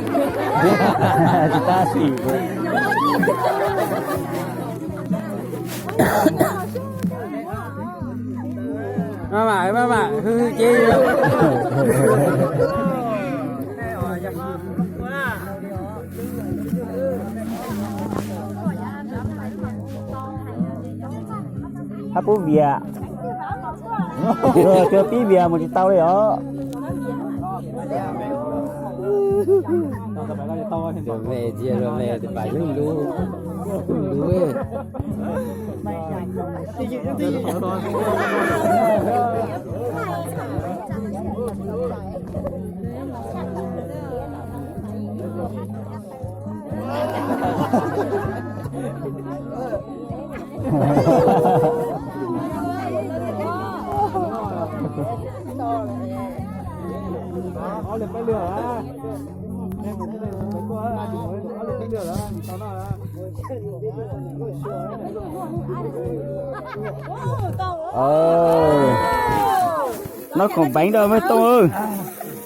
Tsis tab sis. Maj mam, maj mam, hwj hwj ces. Hab pub vias. Cuag pib vias mus tsis tau li os. Luag me, luag me tes pam yug lub, lub. Noj khoom npeev rau me Tooj.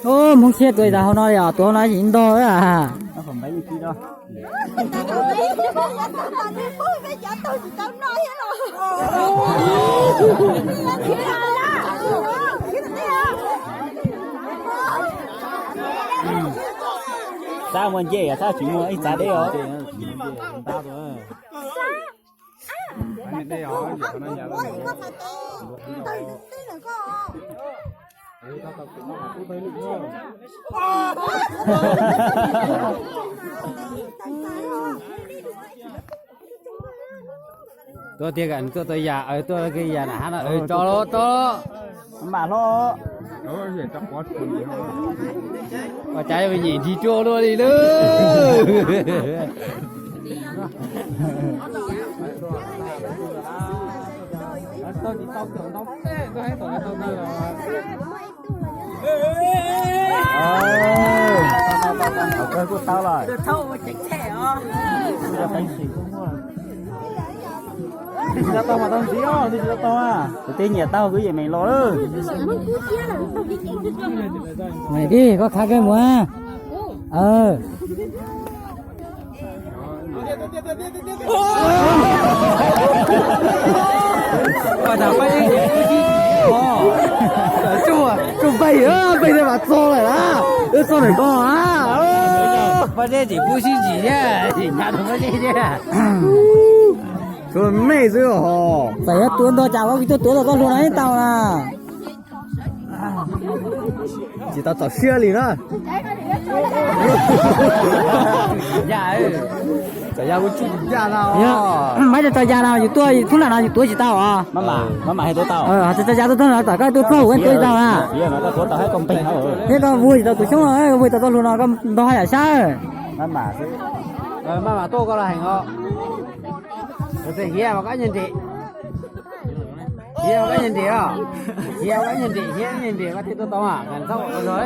Hmoob siab tuav tas hauv no li os, tuav hauv no tsis ntog. Xab muaj ncej, xab tsis muaj ib txav deb os. Tuaj tiag, tuaj tau yam, tuaj yam na hab no, tso los, tso los. Mam hlo. Ua cas yuav nyem nrig ruaj luaj li lawm. Kuj tau lawm. Kuv twb nyiam tau kuv yeej meem los lawm. Tij, koj khav kawg mus. Tsuj npaig, npaig thiaj mam txog lawm na. Wb txog ntawm ko a. Pob zeb tseem pub sib ntsis thiab, tseem nyav rau pob zeb thiab. Tshuav me xwb os. Txawm yuav tuav ntog cas los kuj tuaj tuav tau txoj hlua no yeej tau na. Tsis tau txaus siab li na. Txawm yog kuv tsis ncaj na. Maiv tso ya no yus tuaj thub nram no yus tuav tsis tau os. Maj mam, maj mam tuav tau. Txawm tso ya tuaj txog no, txawm koj tuaj txog kuv tuav tsis tau na. Thiab koj vuag tsis tau tus xyoob no, vuag tsis tau txoj hlua no koj ntog haj yam sab. Maj mam tuaj koj los heev os. Hiav mas koj nyuag nrim. Hiav koj nyuag nrim os. Hiav koj nyuag nrim, hiav nyuag nrim koj thiaj tuaj tau mas, txhob ua zog.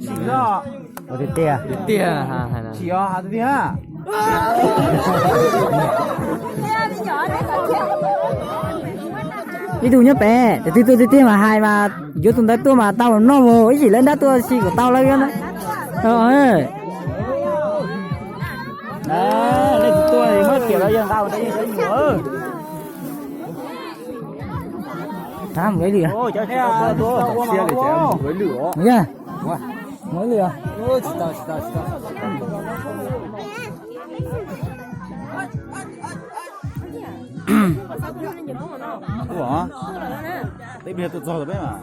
Sim os. Ua tiag tiag. Sim os, hais tiag tiag. Ib tug nyob pem, tus twg tuaj tiag tiag mas hais mas yuav tus ntawd tuaj mas tau noj mus, ib chim lawv nrab tuaj si kom tau lawv. Leej twg tuaj muab riam los yog nqa mus rau yawg sawv mus. Mus ib lwm. Mus ib lwm. Ua, teb pliag tuaj txog tau peb mas.